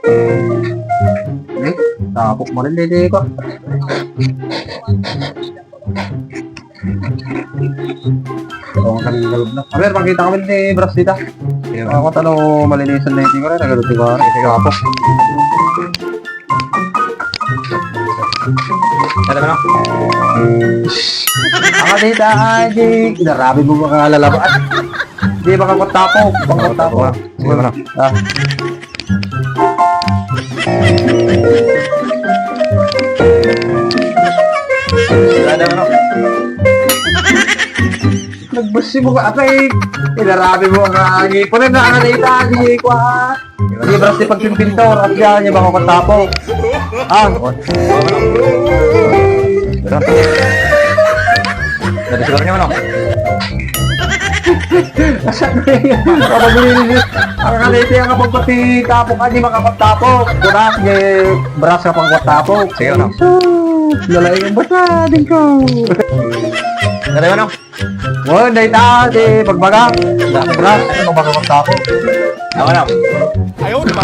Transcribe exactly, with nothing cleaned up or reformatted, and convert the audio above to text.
Eh, tapok mo rin, dede ko. Oo, ang galing na. Aber, pakita kami ni Bras dita. Sige, ako talo malinisan na yung tingko rin. Nagaluto ba? Sige, kapok. Alam mo na? Ang dita, ay, di. Inarabi mo mga lalabas. Di, baka kutapok. Baka kutapok. Sige, ano? Ah. Wala na, ano? Nagbasi mo ka, atay. Inarabi mo ka, ngipon na, ano, ita, di ko, ah. Di ba si pagpimpintor, at diyan niya baka katapo. Ah. Nadiscover niyo, ano? Asa ko yun? Kapag nililinis, ang kanete ang kapagpati tapok, ay, di makapagtapok. Kunak, di, bras ka pang tapok. Sige, ano? Sus, lalaki ng basa, din ko. Ano yun, ano? Wala, dahil ta, di, pagbaga. Bras, ano, makapagtapok. Ako na. Ayaw, di ba?